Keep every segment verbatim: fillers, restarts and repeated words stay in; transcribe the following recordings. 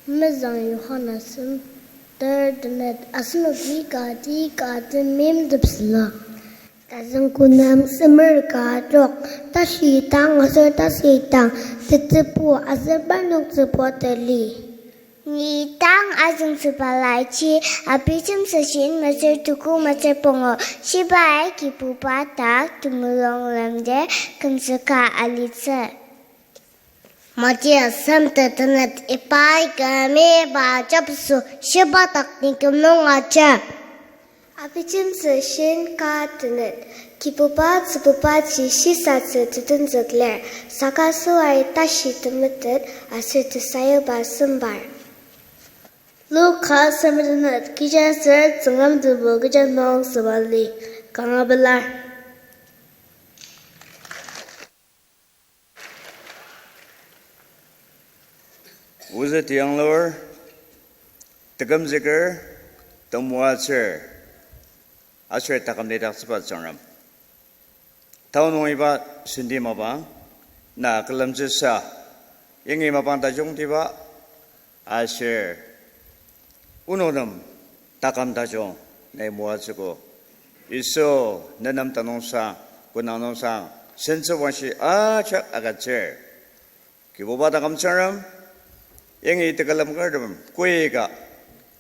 Mezüng Yohana sem ter tenet, asenoki kati ka temeimtepsüla. Tazüng kü nem semer ka trok, tashi tang aser tashi tang, tetsübu aser parnok tsübu tali. Ni tang azüngtsüba laiji, Abijemtsü shin metsür tuku metsür pungu, shibai Kibuba dak temulung lemdi kümzüka alitsü. Matia sem tenet, ibai küm iba ajeptsü shiba dak ni küm nung ajep. Abijemtsü shin ka tenet, Kibuba tsübubaji shisatsü tetenzükler, saka süai tashi temetet aser tesayuba sembar. Luka sem tenet, kechiaser Tsüngrem tebu kecha nung süba li kanga pelar. Ozü tiyanglur, tekümzüker, temoatsür, aser taküm lidaktsüba Tsüngrem. Tao nung iba senti mapang, na külemtsüsa, yangi mapang tajungtiba, aser onok nem taküm tajung nai moatsüogo. Yisu, ne nem tenüngsang, kü nem tenüngsang, sentsü wangshi ajak agütsür. Kibuba taküm Tsüngrem, yangi tekülemkertem koika,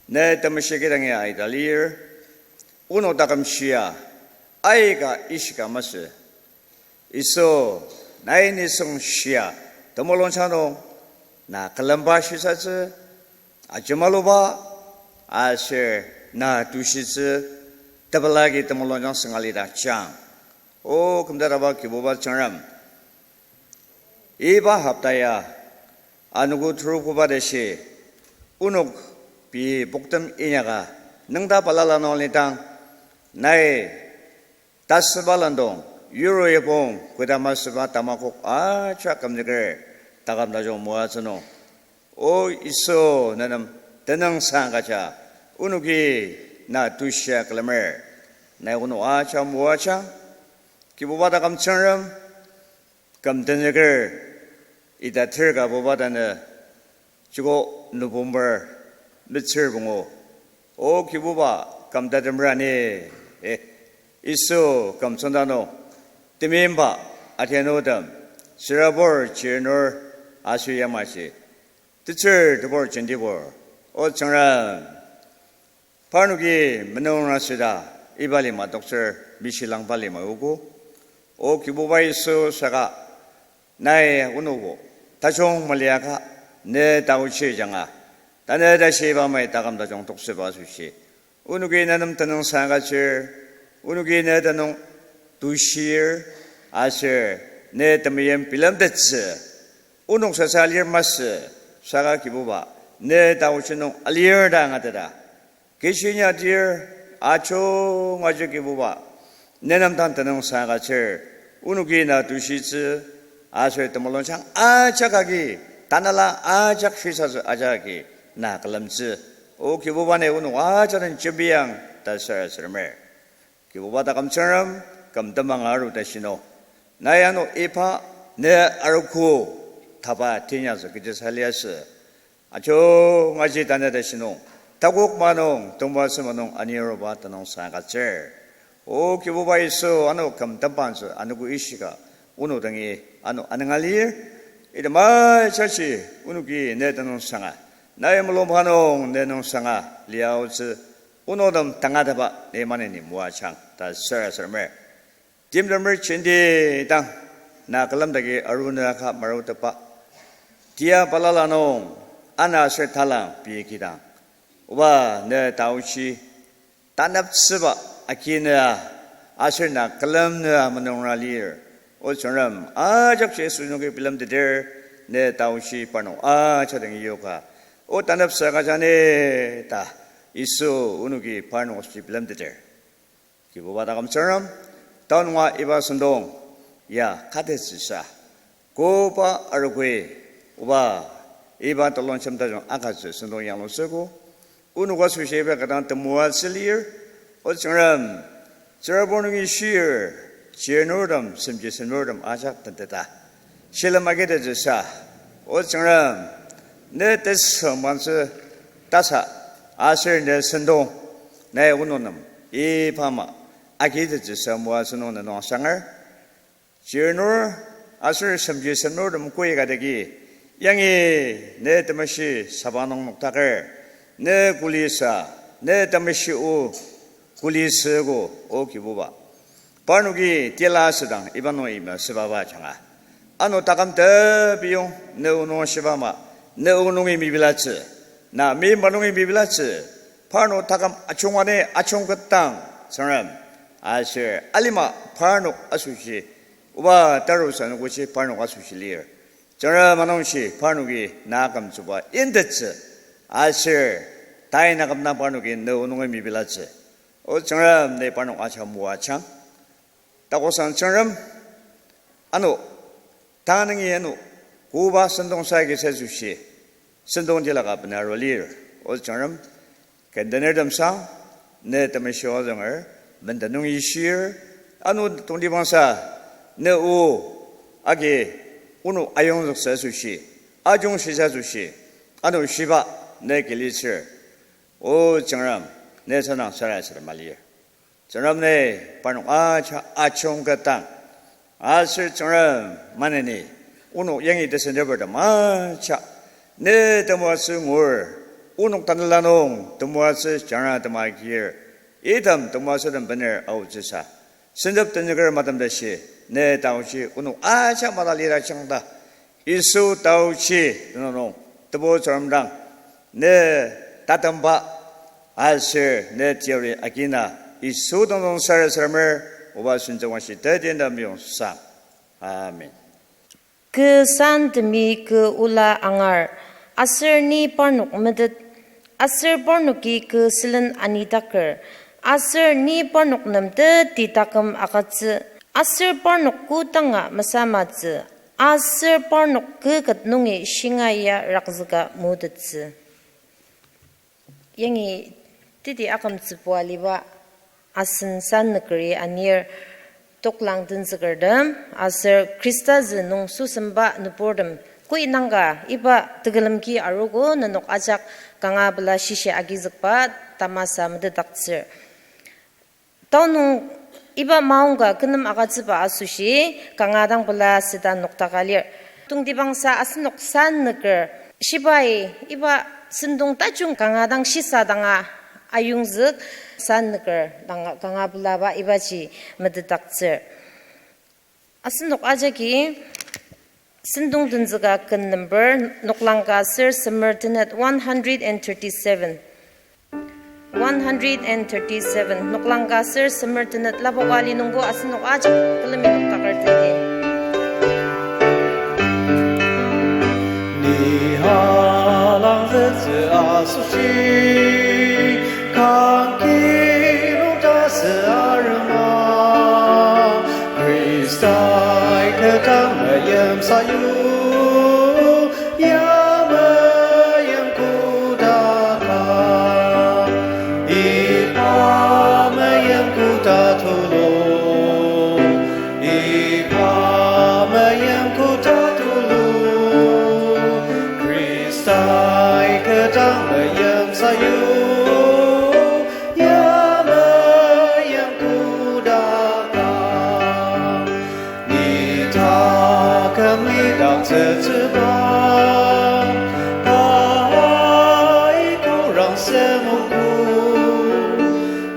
ne temeshi kidangi aita lir, onok taküm shia, aika ishika masü. Yisu, nai nisung shia, temulungjang nung, na külemba shisatsü, ajemaluba, aser na tushitsü, tepela agi temulungjang sünga lidakjang. O kümdaktsüba Kibuba Tsüngrem, iba hopta ya, anogo terukoba tashi, onok pei poktem inyaka, nüngdak balala nung alidang, nai tasüba landong, yuru yapong, kodama süba tamakok ajak kümzüker, taküm tajung moatsü nung. O Yisu, ne nem tenüngsang agüja, onoki na tushia külemer, nai onok ajak moajang, Kibuba taküm Tsüngrem, küm tenzüker, ita ter ka buba tanü, joko November metsür pungu. O Kibuba, küm tatem rani, eh, Yisu küm tsüngda nung, temeimba, adianutem, tsürabur, chirnur, aser yamaji, tetsür tebur jentibur, O Tsüngrem, parnoki menungra süda, iba lima toktsür, mishilangba lima ogo. O Kibuba Yisu saka, nai onoki tajung maliaka, ne taochi ajanga, tanü tashi iba mai taküm tajung toksüba asoshi, onoki ne nem tenüngsang agütsür, onoki ne tenüng tushir, aser ne temeim bilemtettsü, onok sasa alir masü, saka Kibuba, ne taochi nung alir ta angateta, kechi inyatir, ajunga ji Kibuba, ne nem dang tenüngsang agütsür, onoki na tushitsü, aser temulungjang ajak agi, tanela ajak shisatsü ajak agi, na külemtsü. O Kibuba, ne onok ajak den jembiang ta sarasademer. Kibuba taküm Tsüngrem, küm temang aru ta shinu, nai ano iba, ne arogo, taba teinyaktsü kechisa liasü. Ajunga ji tanü ta shinu, takok manung, temoatsü manung, aniroba tenüngsang agütsür. O Kibuba Yisu, ano küm temangtsü, anogo ishika, onok dangi, ano anenga lir, item ajakji, onoki ne tenüngsanga, nai mulungba nung ne nüngsanga liaotsü, onok nem tangatetba ne maneni moajang ta sarasademer. Timtemer jenti dang, na külemdaki arunü aka marutepba, tia balala nung, ana aser talang pei kidang, oba ne taochi, taneptsüba akinüa, aser na külemnüa menungra lir. O Tsüngrem, ajak Yisu onoki bilemteter, ne taochi parnok ajak dangi yoka, o taneptsü agüjang ni ta, Yisu onoki parnok asoshi bilemteter. Kibuba taküm Tsüngrem, tanunga iba sentong ya katetsüsa, koba arogoi, oba, iba telongjem tajung agütsü sentong yanglutsüogo, onok asoshi iba ka dang temoatsü lir, O Tsüngrem, tsürabur nungi shir, chirnurtem, semji semnurtem ajak tenteta, shilem agitettsüsa, O Tsüngrem, Ne tesüngmangtsü tasa, aser ne sentong, nai onok nem iba ama agitettsüsa moatsü nung ne nung asanger. Chirnur aser semji senurtem koika dagi, yangi ne temeshi saba nung noktaker, ne kulisa, ne temeshi o kulisüogo, O Kibuba. Parnoki tila asüdang iba nung imya sübaba ajanga, ano taküm tepiyong ne o nung shiba ama, ne o nungi mebilatsü, na member nungi mebilatsü, parnok taküm ajungani ajungketang, Tsüngrem, aser alima parnok asoshi oba tarusa nükoshi parnok asoshi lir. Tsüngrem, anungji parnoki na akümtsüba intettsü, aser tai na kümdang parnoki ne o nungi mebilatsü. O Tsüngrem, ne parnok ajak moajang. Takosang Tsüngrem, ano, tanü nungi ano, koba sentong sa agi sa asoshi, sentong tilaka bena aru lir. O Tsüngrem, kendenertem sa, ne temeshi o azünger, menden nungi shir, ano tongtibangsa, ne o agi onok ayongzüksa asoshi, ajungshisa asoshi, ano shiba ne kilitsür. O Tsüngrem, ne sendang sarasadema lir. Tsüngrem, ne parnok ajak ajungketang. Aser Tsüngrem, maneni onok yangi tesentepertem ajak ne temoatsü ngur, onok tanela nung temoatsü jangra tema agir, item temoatsütem bener aotsüsa, sentep tenzüker matem tashi, ne taoji onok ajak mata lira jangta, Yisu taoji tenüng nung, Tebu Tsüngrem dang, ne tatemba aser ne teyari agina, Yisu tenüng nung sarasademer, oba sentsüwangshi teti nem yongsa. Amen. Kü santemi kü ola angar, aser ni parnok metet, aser parnoki kü sülen anidaker, aser ni parnok nem teti taküm agütsü, aser parnok kodanga mesamatsü, aser parnok kü ket nungi shingaia rakzüka mutettsü. Yangi teti akümtsübua aliba asen san nükeri anir, toklang tenzükertem aser Khrista zü nung süsemba nüburtem, koi nangka iba tekülemki arogo nenok ajak kanga pela shishi agizükba tamasa metetdaktsür. Tao nung iba maongka kü nem agütsüba asoshi kanga dang pela süda noktaka lir. Tongtibangsa asenok san nüker shibai iba sentong tajung kanga dang shisadanga ayongzük san nüker dang kanga pelaba ibaji metetdaktsür. Asenok ajaki sentong tenzüka ken number noklangka ser semer tenet one hundred and thirty-seven. One hundred and thirty-seven. Noklangka ser semer tenet lapoka ali nungbo asenok ajak külemi noktaker tenti. Ni alangzütsü asoshi, kangki nung tasü arema, Khristai kü dang meyim sayu, ya meyim kodaka, iba meyim koda tulu, iba meyim koda tulu, Khristai kü dang meyim sayu, ya meyim kodaka. Ni taküm lidaktsütsüba, pai kurang semoku,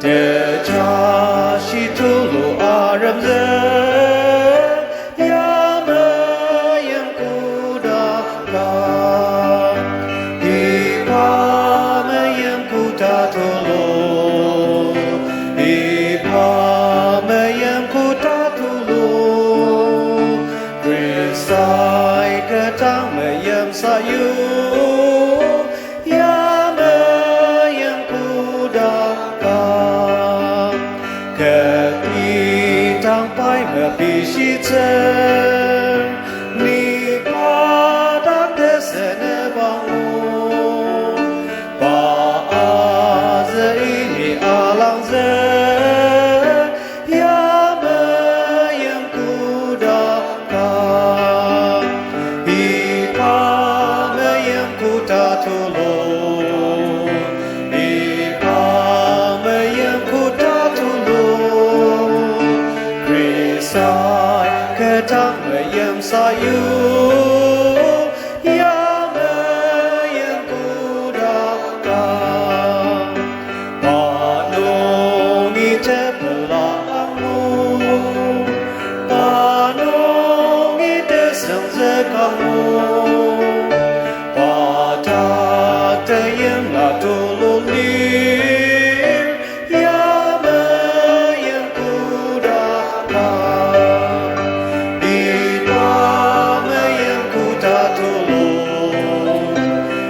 tejashi tulu aremzü, ya meyim kodaka, iba meyim koda tulu, iba meyim koda tulu, Khristai kü dang meyim sayu, ya meyim kodaka. Kü idang pai mepishitsü, ni pa dak tesüneba ngu, pa azü ili alangzü, ya meyim kodaka. Iba Kamo, pa ta teyimla tulu lir, ya meim koda ka. Iba meim koda tulu,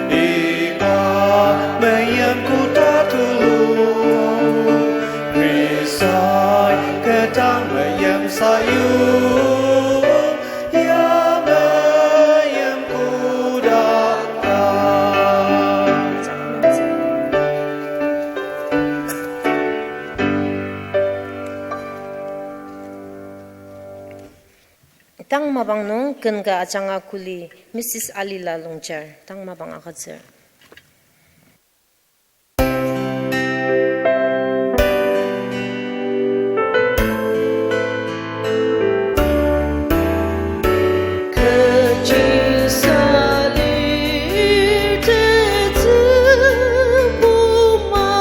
iba meim koda tulu. Khristai kü dang meim sayuba, ya meim koda ka. Tang mapang nung ken ka ajanga kuli Missus Alila Longchar, tang mapang agütsür. Kechi salir tetsü puma,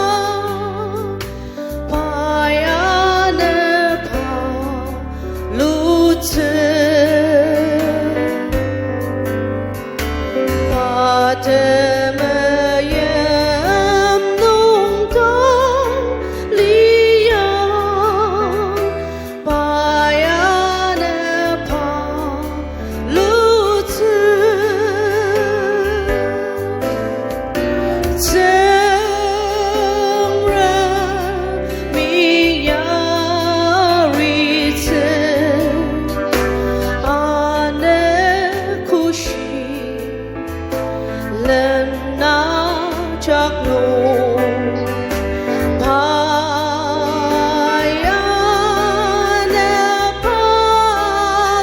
pa ya ne pa lutsü, pa temeim nung dang lia, pa ya ne pa lutsü. Tsüngremi yaritsü, ane kushi lena jak nung, pa ya ne pa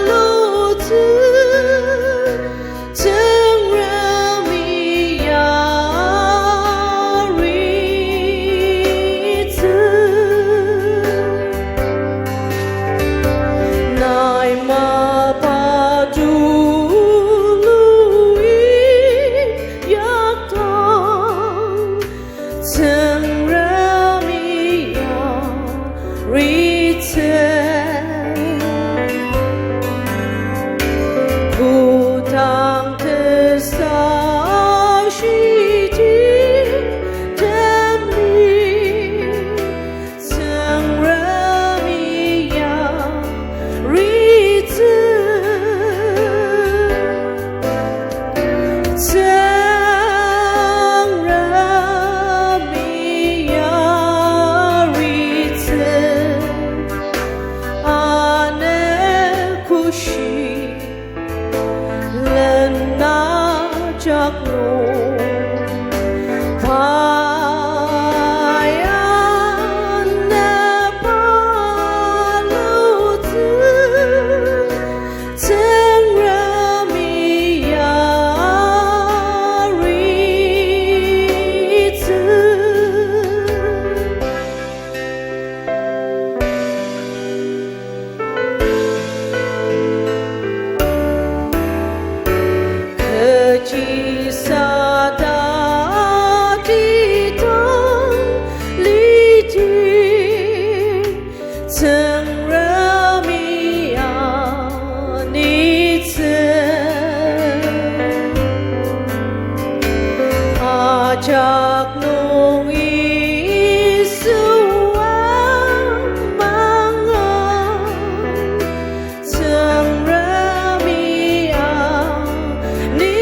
lutsü. Tsüngremi yaritsü. Nai mapa tulu inyakdang, Tsüngremi yaritsü. Kodang tesashiti temli, Tsüngremi yaritsü. Tsüngremi yaritsü, ane kushi lena jak nung, pa ya ne pa lutsü. Tsüngremi yaritsü. Kechi sata ti dang liti, Tsüngremi anitsü. Ajak nung Yisu amanga, Tsüngremi anitsü.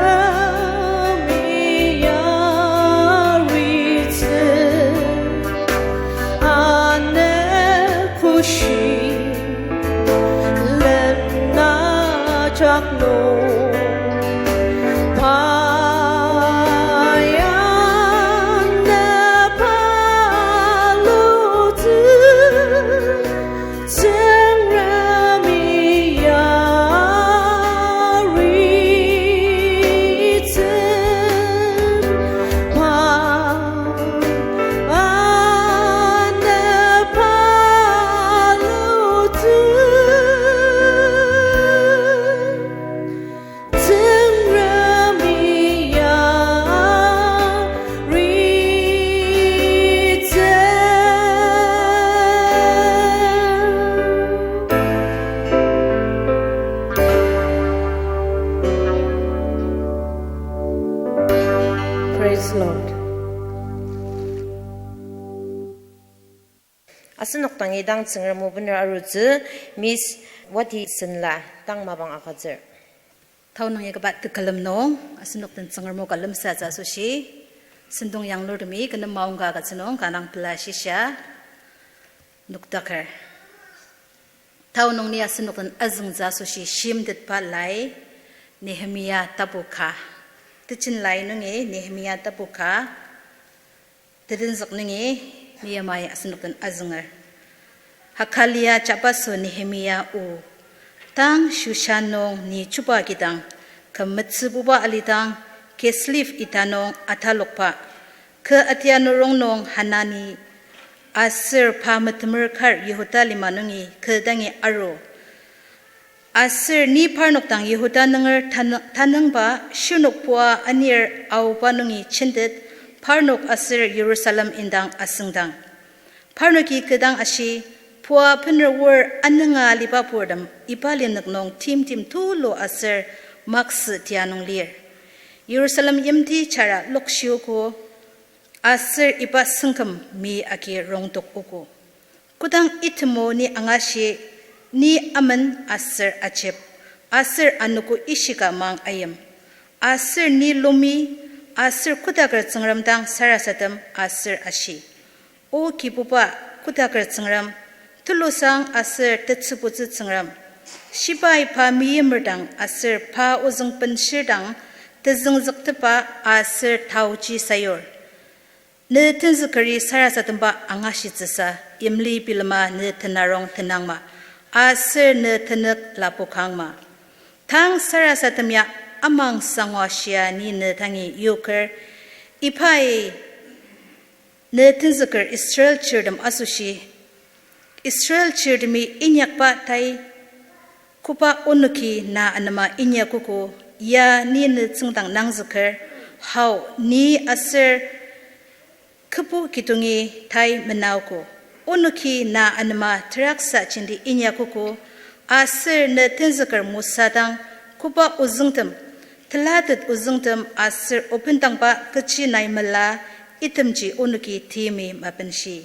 Tsüngremi yaritsü, ane kushi lena jak nung, pa ya ne pa lutsü. Tsüngremi yaritsü, pa, ane pa lutsü. Asenok dangi dang Tsüngrem o bener arutsü, Miss Wati Senla dang mapang agütsür. Tao nungi kaba tekülem nung, asenok den Tsüngrem o ka lemsatsü asoshi, sentong yanglurtemi kü nem maongka agütsü nung kanga pela shisa nokdaker. Tao nung ni asenok den azüngtsü asoshi shimtetba lai, Nehemia tapu ka. Tejen lai nungi Nehemia tapu ka. Tetenzük nungi ni yamai asenok den azünger. Hakalia jabaso Nehemia o. Tang Shushan nung ni chuba kidang, küm metsübuba alidang, Kislev ita nung atalokba, kü atia nurong nung Hanani, aser pa metemer kar Yihuda lima nungi kü dangi aru. Aser ni parnok dang Yihuda nunger tan-, tanüngba shirnok pua anir aoba nungi jentet, parnok aser Yirusalem indang asüngdang. Parnoki kü dang ashi, pua bener wor anünga aliba purtem iba linük nung timtem tulu aser maksü tia nung lir. Yirusalem yimti jara lokshiogo, aser iba süngküm mi agi rongtok ogo. Kodang itemo ni angashi, ni amen aser ajep, aser anogo ishika mang ayim, aser ni lumi, aser kodaker tsüngrem dang sarasadem aser ashi, O Kibuba, kodaker tsüngrem, tulusang aser tetsübutsü tsüngrem, shibai pa meimer dang aser pa ozüng benshir dang tezüngzüktepba aser taoji sayur. Ne tenzükeri sarasademba angashitsüsa, yimli bilema ne tenarong tenangma, aser ne tenük lapokangma. Tang sarasadem ya amang sangwa shia ni ne dangi yoker, ibai ne tenzüker Israel chirtem asoshi, Israel chirtemi inyakba tai koba onoki na anema inyakogo, ya ni ne tsüngdang nangzüker, hao ni aser kübu kidongi tai menaogo. Onoki na anema teraksa jenti inyakogo, aser ne tenzüker Mosa dang koba ozüngtem, telatet ozüngtem aser obendangba kechi nai mela itemji onoki timi mabenshi.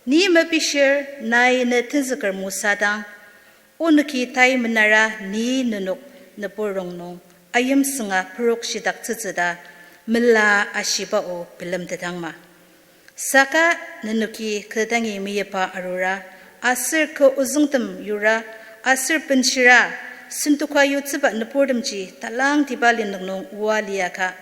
Ni mepishir nai ne tenzüker Mosa dang, onoki tai menara ni nenok nübur rongnung ayimsünga perok shidaktsütsü ta mela ashiba o bilemtetangma. Saka nenoki kü dangi meyipa arura, aser kü ozüngtem yura, aser benshira, sentoka yutsüba nüburtemji talangtiba linük nung oa liaka,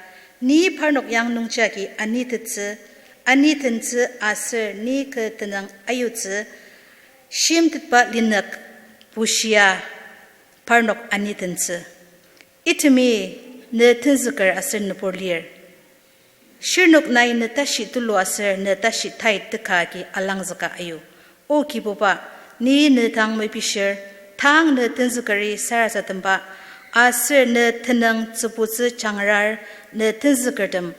ni parnok yang nungji agi anitettsü, anitentsü aser ni kü tenüng ayutsü, shimtetba linük bushia parnok anitentsü. Itemi ne tenzüker aser nübur lir. Shirnok nai ne tashi tulu aser ne tashi tai teka agi alangzüka ayu. O Kibuba, ni ne dang mepishir, tang ne tenzükeri sarasademba, aser ne tenüng tsübutsü jangrar ne tenzükertem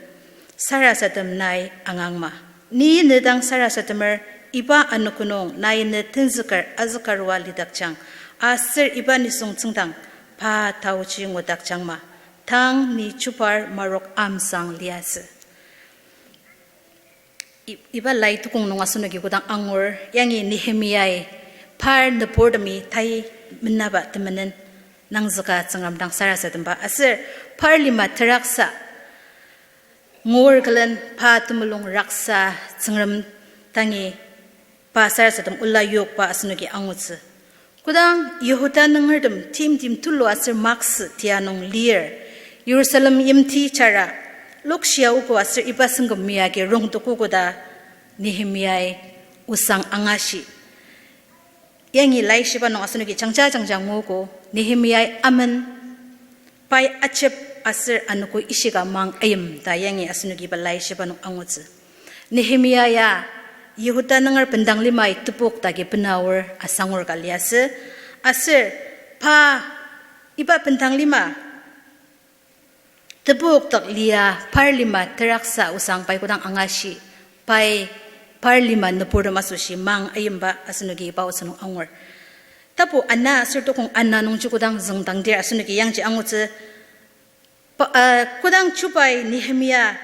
sarasadem nai angangma. Ni ne dang sarasademer, iba anogo nung nai ne tenzüker azükarua lidakjang, aser iba nisung tsüngdang pa taoji ngudakjangma. Tang ni chubar marok amsang liasü. I-, iba lai tukong nung asenoki kodang angur, yangi Nehemiai par nüburtemi tai menaba temenen nangzüka Tsüngrem dang sarasademba aser par lima teraksa ngur külen pa temulung raksa Tsüngrem dangi pa sarasadem ola yokba asenoki angutsü. Kodang Yihuda nungertem timtem tulu aser maksü tia nung lir, Yirusalem yimti jara lokshia ogo aser iba süngküm mia agi rongtokogo ta Nehemiai osang angashi. Yangi laishiba nung asenoki jangja jangja nguogo, Nehemiai amen, pai ajep aser anogo ishika mang ayim ta yangi asenoki iba laishiba nung angutsü. Nehemia ya Yihuda nunger bendang limai tebok dagi benaor asangur ka liasü. Aser pa iba bendang lima tebok dak lia par lima teraksa osang pai kodang angashi, pai par lima nüburtem asoshi mang ayimba asenoki iba otsü nung angur. Tapu ana aser tokong ana nungji kodang züngdangdir asenoki yangji angutsü. Pa, uh, kodang chubai Nehemia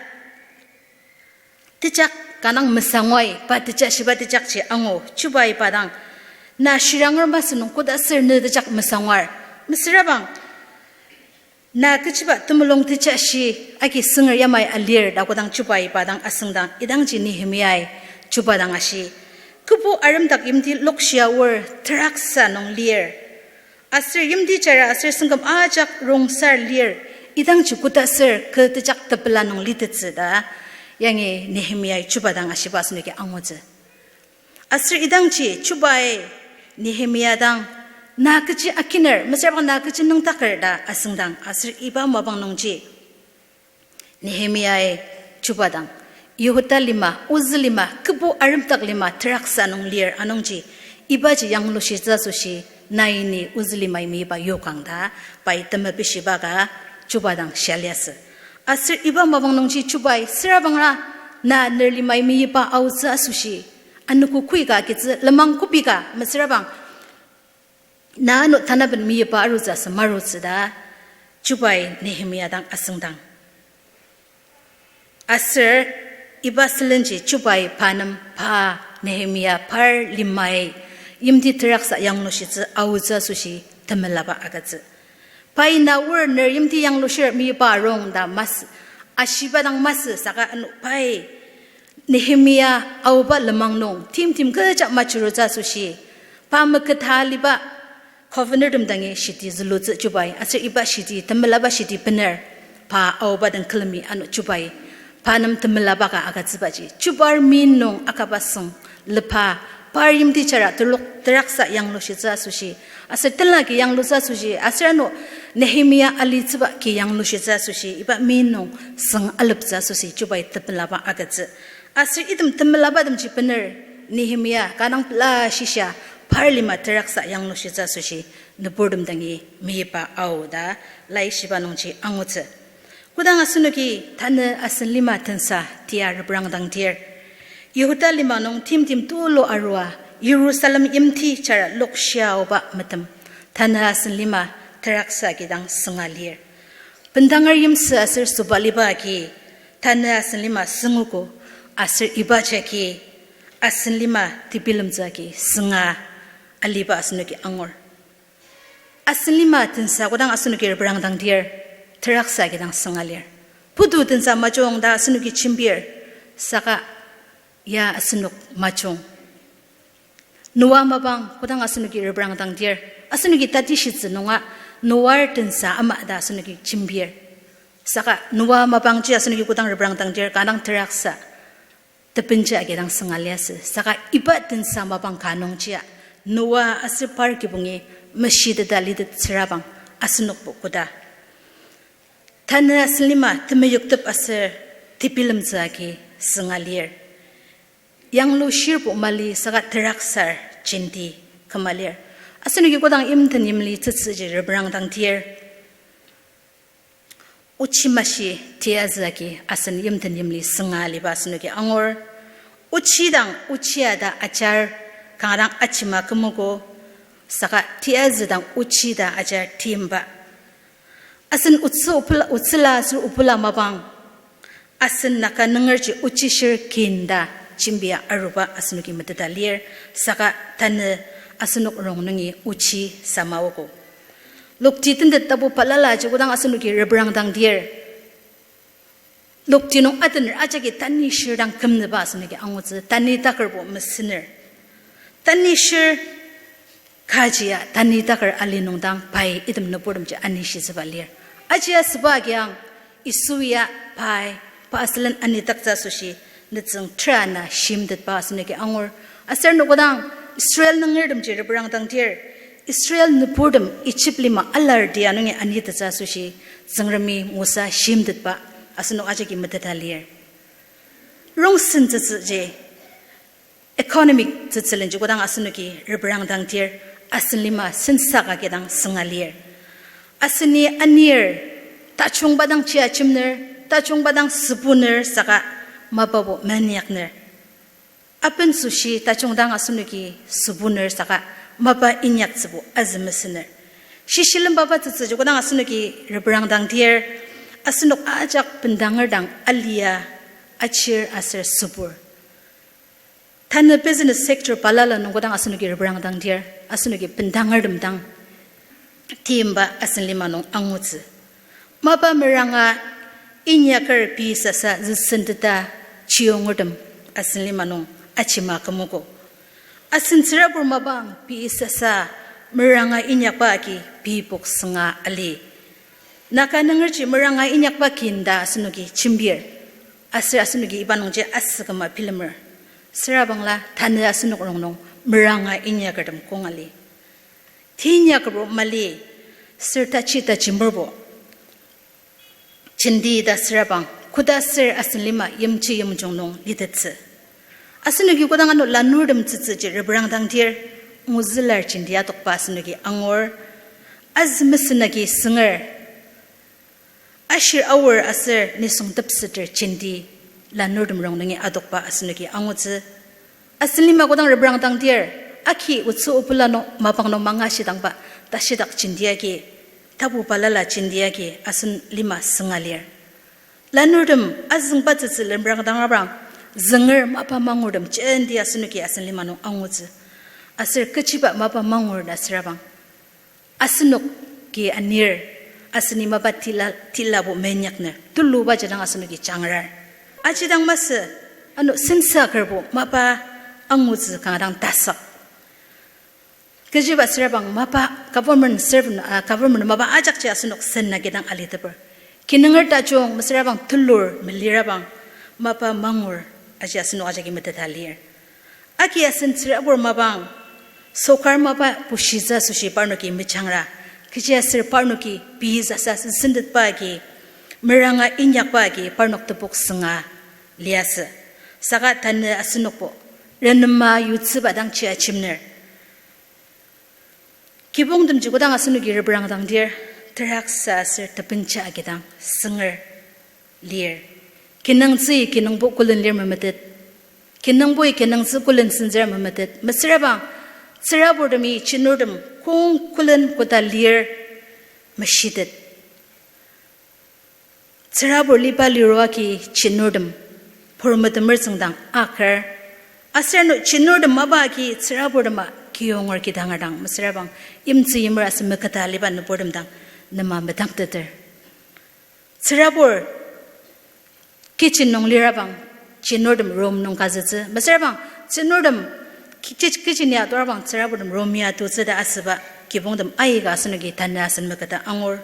tejak Kanga mesangui pa teja shiba tejakji angu, chubai pa dang, na shiranger masü nung koda ser ne tejak mesanguar. Mesüra bang, na kechiba temulung teja shi agi sünger yamai alir ta kodang chubai pa dang asüngdang, idangji Nehemiai chuba dang ashi. Kübu aremdak yimti lokshia aor teraksa nung lir. Aser yimti jara aser süngküm ajak rongser lir, idangji koda ser kü tejak tepela nung litettsü ta, yangi Nehemiai chuba dang ashiba asenoki angutsü. Aser idangji chubai Nehemia dang, na kechi akiner, mesüra bang na kechi nüngdaker ta asüngdang, aser iba mapang nungji Nehemiai chuba dang, Yihuda lima, ozü lima, kübu aremdak lima teraksa nung lir anungji, ibaji yanglushitsü asoshi, nai ni ozü limai meyipa yokang ta, pai temepishiba ka chuba dang shia liasü. Aser iba mapang nungji chubai, süra bangra, na ner limai meyipa aotsü asoshi, anogo koi ka agitsü, lenmang kobi ka, mesüra bang, na ano tanaben meyipa arutsü asü marutsü ta, chubai Nehemia dang asüngdang. Aser iba sülenji chubai pa nem pa Nehemia par limai yimti teraksa yanglushitsü aotsü asoshi temelaba agütsü. Pai na aor ner yimti yanglushir meyipa arung ta masü, ashiba dang masü saka ano pai Nehemia aoba lenmang nung timtem kecha majurutsü asoshi, pa meketa aliba governor tem dangi shiti zülutsü chubai, aser iba shiti temelaba shiti bener, pa aoba den külemi ano chubai, pa nem temelaba ka agütsübaji, chubar mi nung akaba süng, lepa, par yimti jara telok teraksa yanglushitsü asoshi, aser tenla ki yanglutsü asoshi, aser ano Nehemia alitsüba ki yanglushitsü asoshi, iba mi nung süng aleptsü asoshi, chubai temelaba agütsü. Aser item temelabatemji bener, Nehemia kanga pela shisa par lima teraksa yanglushitsü asoshi, nüburtem dangi meyipa ao ta, laishiba nungji angutsü. Kodang asenoki tanü asen lima tensa tia reprangdangdir, Yihuda lima nung timtem tulu arua, Yirusalem yimti jara lokshia aoba metem, tanü asen lima teraksa agi dang sünga lir. Bendanger yimsü aser sobaliba agi, tanü asen lima süngogo, aser iba jagi asen lima tebilemtsü agi sünga aliba asenoki angur. Asen lima tensa kodang asenoki reprangdangdir, teraksa agi dang sünga lir. Putu tensa majung ta asenoki jembir, saka ya asenok majung. Noa mapang kodang asenoki reprangdangdir, asenoki tatishitsü nunga Noar tensa ama ta asenoki jembir. Saka Noa mapangji asenoki kodang reprangdangdir, kanga teraksa tebenji agi dang sünga liasü. Saka iba tensa mapang ka nungjia, Noa aser par kibongi meshiteta litet tsürabang asenokbo koda tanü asen lima temeyuktep aser tebilemtsü agi sünga lir. Yanglushirbo mali saka teraksar jenti küma lir. Asenoki kodang yimten yimli tsütsüji reprangdangdir, ochi mashi tiyazü agi asen yimten yimli sünga aliba asenoki angur. Ochi dang ochia ta ajar, kanga dang ajima kümogo, saka tiyazü dang ochi ta ajar timba. Asen otsü opela, otsüla aser opela mapang, asen Naga nungerji ochishir kin ta jembia aruba asenoki meteta lir, saka tanü asenok rongnungi ochi samaogo. Lokti tentet tapu balalaji kodang asenoki reprangdangdir, lokti nung atener ajaki tanishir dang kümnüba asenoki angutsü, tani takerbo mesüner. Tanishir kajia tani taker ali nung dang pai item nüburtemji anishitsüba lir. Ajia süba agi ang Yisu ya pai pa asülen anitaktsü asoshi nütsüng tera na shimtetba asenoki angur. Aser nokodang Israel nungertemji reprangdangdir, Israel nüburtem Egypt lima alarti anungi anitettsü asoshi Tsüngremi Mosa shimtetba asenok ajaki meteta lir. Rongsen tsütsüji, economic tsütsülenji kodang asenoki reprangdangdir, asen lima sensak agi dang sünga lir. Aseni anir, tajungba dang chia chimner, tajungba dang sübuner saka mapabo meinyakner. Aben süshi tajung dang asenoki sübuner saka mapa inyaktsübo azü mesüner. Shishilemba ba tsütsüji kodang asenoki reprangdangdir, asenok ajak bendanger dang alia, achir aser sübur. Tanü business sector balala nung kodang asenoki reprangdangdir, asenoki bendangertem dang timba asen lima nung angutsü. Mapa meranga inyaker pei sasa züsenteta chiyongertem asen lima nung ajima kümogo. Asen tsürabur mapang pei sasa meranga inyakba agi pei pok sünga ali. Naga nungerji meranga inyakba kinda asenoki jembir. Aser asenoki iba nungji asüküma bilemer. Süra bangla tanü asenok rongnung meranga inyakertem kong ali. Teinyakbo mali, ser taji taji merbo jenti ta süra bang, koda ser asen lima yimji yimjung nung litettsü. Asenoki kodang ano lanurtem tsütsüji reprangdangdir, nguzülar jenti adokba asenoki angur, azü mesena agi sünger, ashir aor aser nisung tepseter jenti lanurtem rongnungi adokba asenoki angutsü. Asen lima kodang reprangdangdir, aki otsü obula nung mapang nung mangashidangba tashidak jenti agi, tapu balala jenti agi asen lima sünga lir. Lanurtem azüngba tsütsü reprangdangrabang, zünger mapa mangurtem jenti asenoki asen lima nung angutsü. Aser kechiba mapa mangur ta süra bang, asenoki anir, aseni mapa tila, tilabo menyakner, tuluba jadang asenoki jangrar. Ajidang masü, ano sensa kerbo mapa angutsü kanga dang tasak. Kechiba süra bang mapa government servant, ah, government mapa ajakji asenok sen nagi dang aliteper. Kinunger tajung mesüra bang tulur melira bang mapa mangur aji asenok ajaki meteta lir. Agi asen tsürabur mapang, sokar mapa bushitsü asoshi parnoki mejangra, kechiaser parnoki pei sasa sentetba agi, meranga inyakba agi parnok tepok sünga liasü. Saka tanü asenokbo renema yutsüba dangji ajemner. Kibongtemji kodang asenoki reprangdangdir, teraksa aser tebenja agidang sünger lir. Kinungtsü kinungpo külen lir memetet. Kinungpoi kinungtsü külen senzür memetet. Mesüra bang, tsüraburtemi chinurtem kong külen koda lir meshitet. Tsürabur liba liroaki chinurtem purmetemer tsüngdang aker. Aser ano chinurtem mapa agi tsüraburtema kiyonger kidanger dang mesüra bang, yimtsü yimer aser meketa liba nüburtem dang nema metangteter. Tsürabur kitchen nung lirabang, chinurtem room nung kazütsü. Mesüra bang, chinurtem ki-, kitchen ya aturabang, tsüraburtem room ya atutsü ta asüba kibongtem aika asenoki tanü asen meketa angur.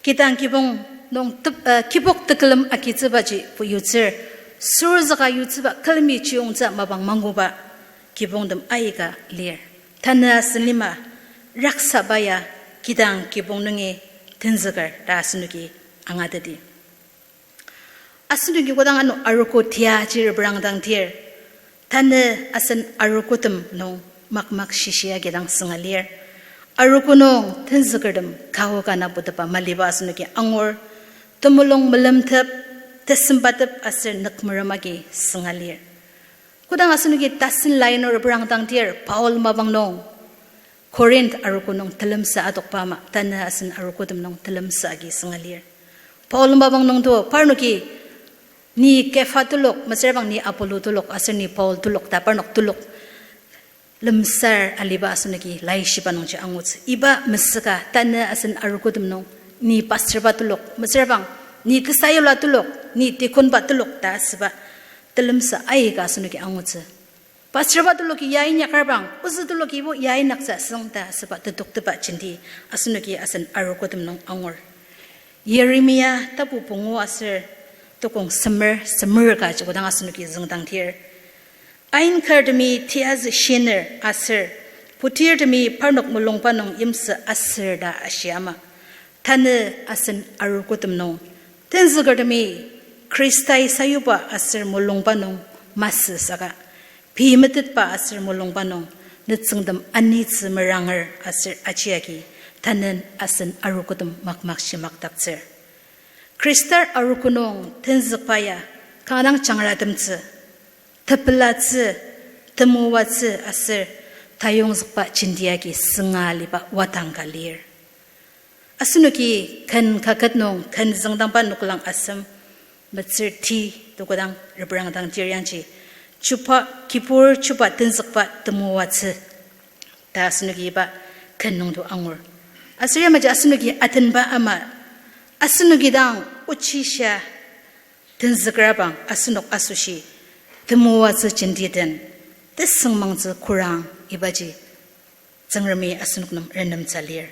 Kidang kibong nung tep-, uh, kibok tekülem agitsübaji pu yutsür, sürzüka yutsüba külemi chiyongtsü mapang manguba kibongtem aika lir. Tanü asen lima raksaba ya kidang kibong nungi tenzüker ta asenoki angateti. Asenoki kodang ano arogo tiaji reprangdangdir, tanü asen arogotem nung makmak shishia kidang sünga lir. Arogo nung tenzükertem kaoka nabutepa maliba asenoki angur, temulung melemtep, tesembatep aser nükmerem agi sünga lir. Kodang asenoki tasen laino reprangdangdir, Paul mapang nung Corinth arogo nung telemsa adokba ama, tanü asen arogotem nung telemsa agi sünga lir. Paul mapang nung to, parnoki, ni Kepha telok, mesüra bang ni Apollo telok, aser ni Paul telok ta parnok telok lemsar aliba asenoki laishiba nungji angutsü. Iba mesüka tanü asen arogotem nung, ni pastorba telok, mesüra bang ni tesayula telok, ni deaconba telok ta asüba telemsa aika asenoki angutsü. Pastorba teloki ya inyaker bang, ozü telokibo ya inyaktsü asüng ta asüba tetukteba jenti asenoki asen arogotem nung angur. Yeremia tapu pungu aser tukong semer, semer ka ji kodang asenoki züngdangdir, ainkartemi tiazü shiner aser putirtemi parnok mulungba nung yimsü aser ta ashi ama, tanü asen arogotem nung tenzükertemi Khristai sayuba aser mulungba nung masü saka, pei metetba aser mulungba nung nütsüngtem anitsü meranger aser ajiagi, tanü asen arogotem makmak shimakdaktsür. Khristar arogo nung tenzükba ya kanga dang jangratemtsü, tepelatsü, temoatsü aser tayongzükba jenti agi sünga aliba wadang ka lir. Asenoki ken kaket nung ken züngdangba noklang asem, metsür ti, tekodang reprangdangdir yangji, chuba, kibur chuba tenzükba temoatsü ta asenoki iba ken nungto angur. Aser yamaji asenoki atenba ama, asenoki dang ochishia tenzüker abang asenok asoshi temoatsü jenti den tesüngmangtsü kurang ibaji Tsüngremi asenok nem renemtsü lir.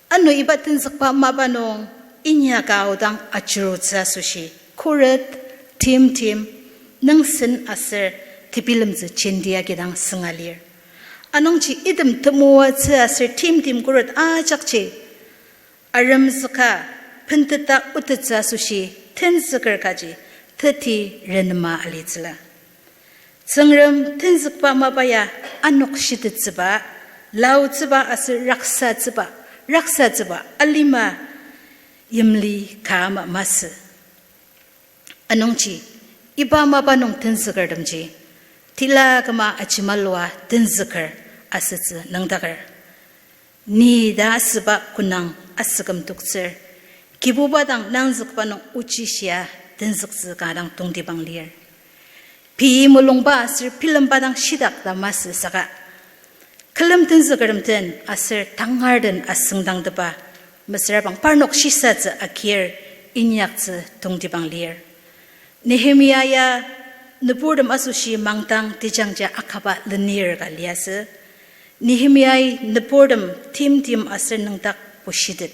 Ano iba tenzükba mapa nung inyaka aodang ajurutsü asoshi, khuret, timtim, nüngsen aser tebilemtsü jenti agi dang sünga lir. Anungji item temoatsü aser timtim khuret ajakji aremzüka penteta otettsü asoshi tenzüker kaji teti renema alitsüla. Tsüngrem tenzükba mapa ya anok shitettsüba, laotsüba aser raksatsüba, raksatsüba alima yimli ka ama masü. Anungji, iba mapa nung tenzükertemji, tila küma ajemalua tenzüker asütsü nüngdaker. Ni ta asüba konang asüküm toktsür, Kibuba dang nangzükba nung ochishia tenzüktsü ka dang tongtibang lir. Pei mulungba aser bilemba dang shitak ta masü saka, külem tenzükertem den aser tangar den asüngdangteba mesüra bang parnok shisatsü akir inyaktsü tongtibang lir. Nehemia ya nüburtem asoshi mangdang tejangja akaba lenir ka liasü. Nehemiai nüburtem timtim aser nüngdak pushitet.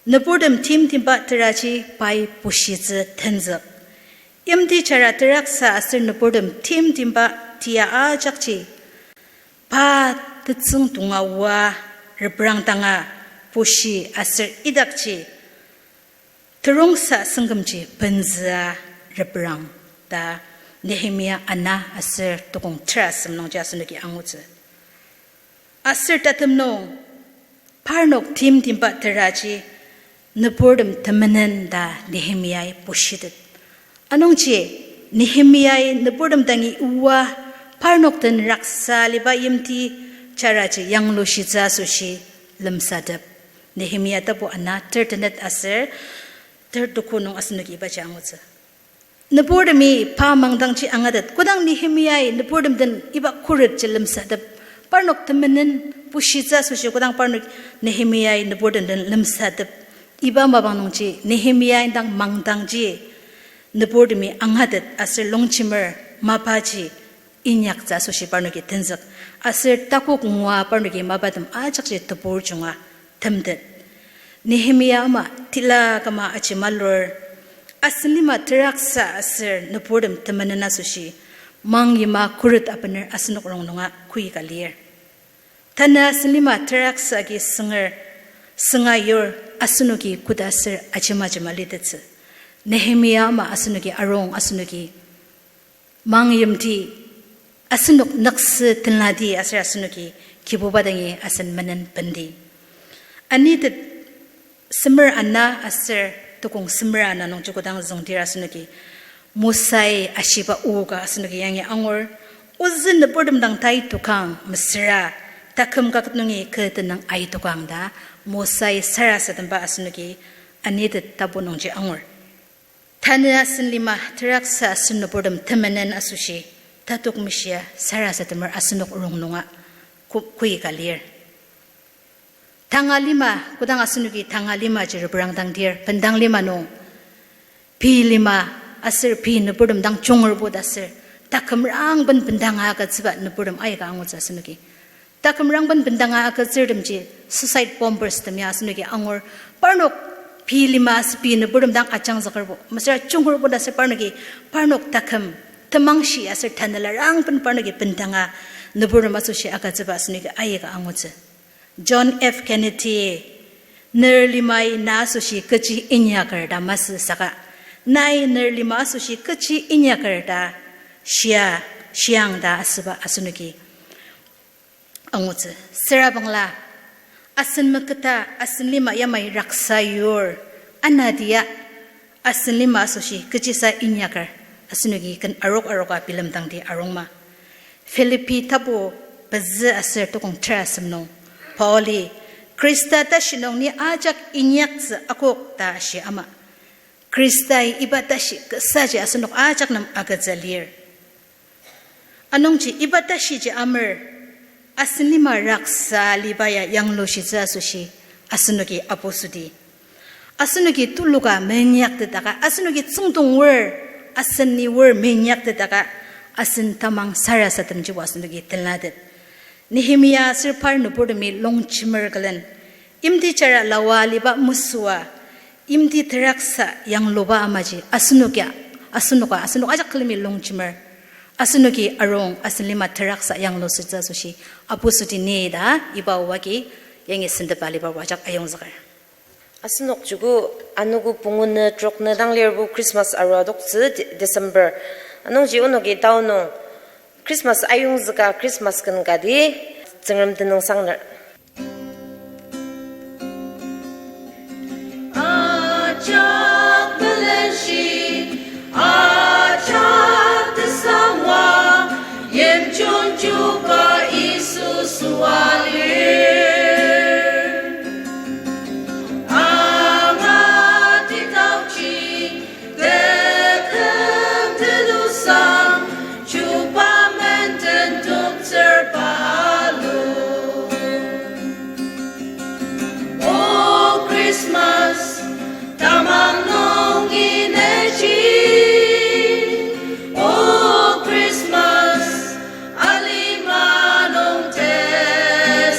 Nüburtem timtimba teraji pai pushitsü tenzük. Yimti jara teraksa aser nüburtem timtimba tia ajakji pa tetsüng tonga oa reprang danga pushi aser idakji terongsa süngkümji benzüa reprang ta Nehemia ana aser tukong tera asem nungji asenoki angutsü. Aser tatem nung parnok timtimba teraji nüburtem temenen ta Nehemiai pushitet. Anungji Nehemiai nüburtem dangi oa parnok den raksa aliba yimti jaraji yanglushitsü asoshi lemsatep. Nehemia tapu ana ter tenet aser ter tuko nung asenoki ibaji angutsü. Nüburtemi pa mangdangji angatet, kodang Nehemiai nüburtem den iba khuretji lemsatep, parnok temenen pushitsü asoshi kodang parnok Nehemiai nüburtem den lemsatep, iba mapang nungji Nehemiai dang mangdangji nüburtemi angatet aser longjemer mapaji inyaktsü asoshi parnoki tenzük, aser takok ngua parnoki mapatem ajakji tebur junga temtet. Nehemia ama tila küma ajemalur, asen lima teraksa aser nüburtem temenen asoshi mangyima khuret abener asenok rongnunga koika lir. Tanü asen lima teraksa agi sünger, sünga yur asenoki koda aser ajema ajema litettsü. Nehemia ama asenoki arung, asenoki mangyimti, asenok nüksü tenlati aser asenoki Kibuba dangi asen menen bendi. Anitet semer ana aser tukong semer ana nungji kodang züngdir asenoki Mosai ashiba o ka asenoki yangi angur, ozü nüburtem dang tai tokang mesüra taküm kaket nungi kü tenüng ai tokang ta Mosai sarasademba asenoki Anitet tapu nungji angur. Tanü asen lima teraksa aser nüburtem temenen asoshi tatok meshia sarasademer asenok rongnunga ko-, koika lir. Tanga lima, kodang asenoki tanga limaji reprang dang dir, bendang lima nung pei lima aser pei nüburtem dang jungerbo ta aser takümrangben bendanga agütsüba nüburtem aika angutsü asenoki. Takümrangben bendanga agütsürtemji suicide bombers tem ya asenoki angur, parnok pei lima aser pei nüburtem dang ajangzükerbo mesüra jungerbo ta aser parnoki, parnok taküm temangshi aser tanela rangben parnoki bendanga nüburtem asoshi agütsüba asenoki aika angutsü. John F Kennedy, ner limai na asoshi kechi inyaker ta masü saka, nai ner lima asoshi kechi inyaker ta shia, shiang ta asüba asenoki angutsü. Süra bangla, asen meketa, asen lima yamai raksa yur, anatia, asen lima asoshi kechisa inyaker, asenoki ken arok aroka bilemdangdi arungma. Philippi tapu pezü aser tukong tera asem nung, Pauli, Khrista tashi nung ni ajak inyaktsü akok ta ashi ama, Khristai iba tashi kesaji asenok ajak nem agütsü lir. Anungji iba tashiji amer, asen lima raksa liba ya yanglushitsü asoshi, asenoki apusudi. Asenoki tuluka menyaktetaka, asenoki tsüngdong wor, asen ni wor menyaktetaka, asen tamang sarasademjibo asenoki tenlatet. Nehemia aser par nüburtemi longjemer külen, yimti jara lawa aliba mesüa, yimti teraksa yangluba amaji, asenokia, asenoka, asenok ajak külemi longjemer, asenoki arung asen lima teraksa yanglushitsü asoshi, apusudi ni ta, iba oa agi, yangi sentepa aliba oa ajak ayongzüker. Asenok joko anogo pungu nü trok nü dang lirbo Christmas arua adoktsü De-, December. Anungji onoki tao nung Christmas ayongzüka Christmas ken kati Tsüngrem tenüngsangner. Ajak melenshi, ajak tesangwa, yimjung chuba Yisu süa lir. Angatitokji, teküm tenüngsang, chuba menden toktsür palu. O Christmas, tamang nung ineji. O Christmas, alima nung tesenep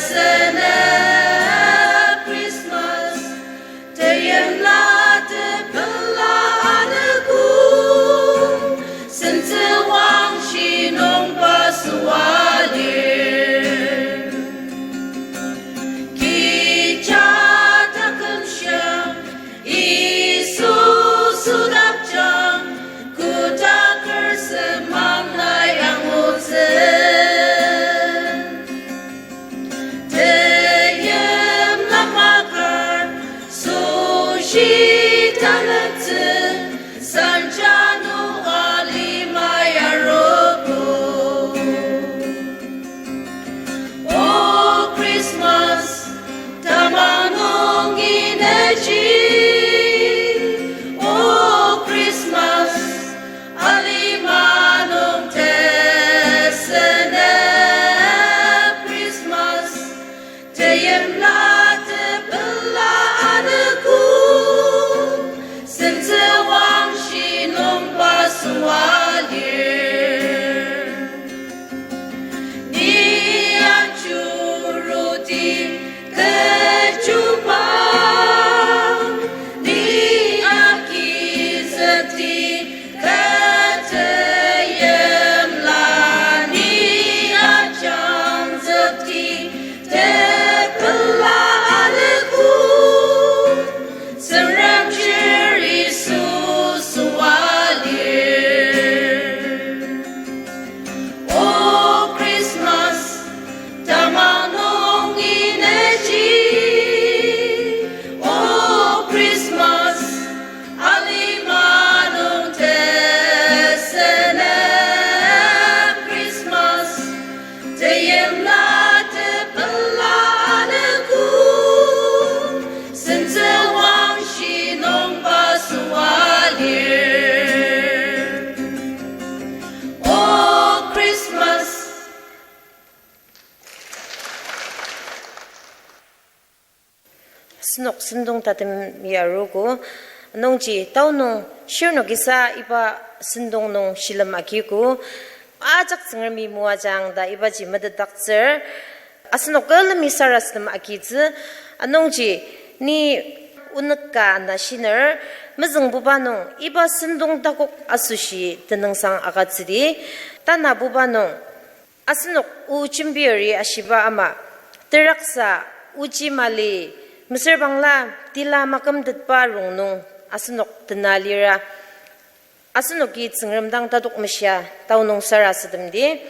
Christmas. Teimla tepela anogo, sentsüwangshi nungba süa lir. Kecha taküm shia, Yisu südakjang, kotaker semang nai angutsü. Teimla makar, süshi taneptsü, sanjanu alima yarogo. O Christmas, tamang nung ineji. O Christmas, alima nung tesenep Christmas. Teimla tepela anogo, sentsüwangshi nungba süa lir. Ni ajuruti kechuba, ni agizükti kü teimla, ni ajangzükti tepela anogo, Tsüngrem chir Yisu süa lir. O Christmas, tamang nung ineji. O Christmas, alima nung tesenep Christmas. Teimla tepela anogo, sentsüwangshi nungba süa lir. O Christmas. Asenok sentong tatem ya arogo, anungji tao nung shirnokisa iba sentong nung shilem agiko, ajak Tsüngremi moajang ta ibaji metetdaktsür, asenok külemi sarasadem agitsü, anungji ni onük ka ana shiner, mezüngbuba nung iba sentong takok asoshi tenüngsang agütsüdi, tanabuba nung asenok o jembiri ashiba ama, teraksa oji mali mesüra bangla tila makümtetba rongnung asenok tena lira, asenoki Tsüngrem dang tatok meshia tao nung sarasademdi.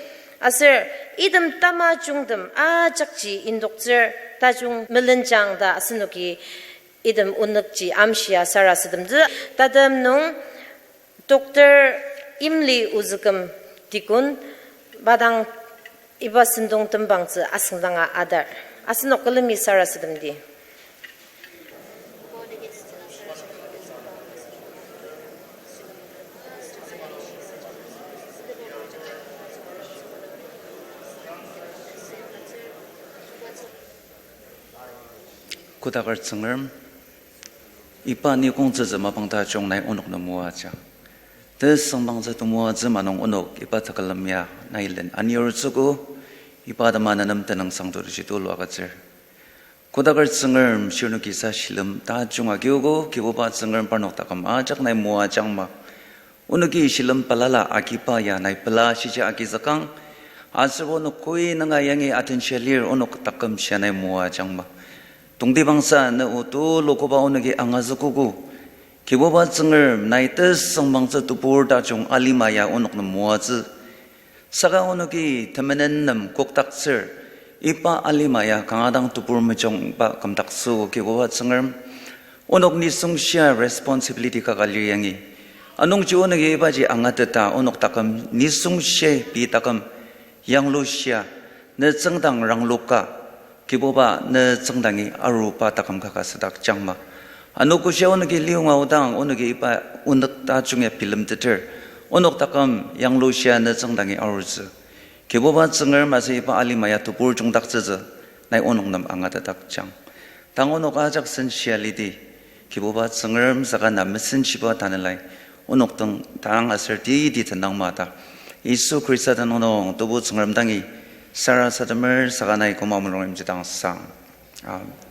Aser item tamajungtem ajakji indoktsür tajung melenjang ta asenoki item onükji amshia sarasademtsü. Tatem nung Doctor Imli Ozüküm Deacon, pa dang iba sentong tembangtsü asüngdanga adar. Asenok külemi sarasademdi. Kodaker Tsüngrem, iba ni kongtsütsü mapang tajung nai onok nem moajang. Tesüngmangtsü temoatsü ma nung onok iba tekülem ya nai len anir tsüogo, iba atema na nem tenüngsang tuluji tulu agütsür. Kodaker Tsüngrem, shirnoki sa shilem tajung agiogo, Kibuba Tsüngrem, parnok taküm ajak nai moajangma. Onoki shilem balala agiba ya nai pela shiji agizükang. Aser onok koi nunga yangi atenshia lir onok taküm shia nai moajangma. Tongtibangsa ne o tulu koba onoki angazükogo. Kibuba Tsüngrem, nai tesüngmangtsü tebur tajung alima ya onok nem moatsü. Saka onoki temenen nem kokdaktsür, iba alima ya kanga dang tebur mejungba kümdaktsüogo Kibuba Tsüngrem. Onok nisung shia responsibility kaka lir yangi, anungji onoki ibaji angateta onok taküm nisung shia pei taküm yanglushia, ne tsüngdang rangloka, Kibuba ne tsüngdangi aruba taküm kaka südakjangma. Ano kü shia onoki liyonga aodang onoki iba onok tajung ya bilemteter, onok taküm yanglushia ne tsüngdangi arutsü. Kibuba Tsüngrem, aser iba alima ya tebur jungdaktsütsü nai onok nem angatetdakjang. Tang onok ajak senshia lidi, Kibuba Tsüngrem, saka na mesenshiba tanelai onok dang aser titi tenangma ta Yisu Khrista tenüng nung Tebu Tsüngrem dangi sarasademer, saka nai küma mulung yimjidang sang. Amen.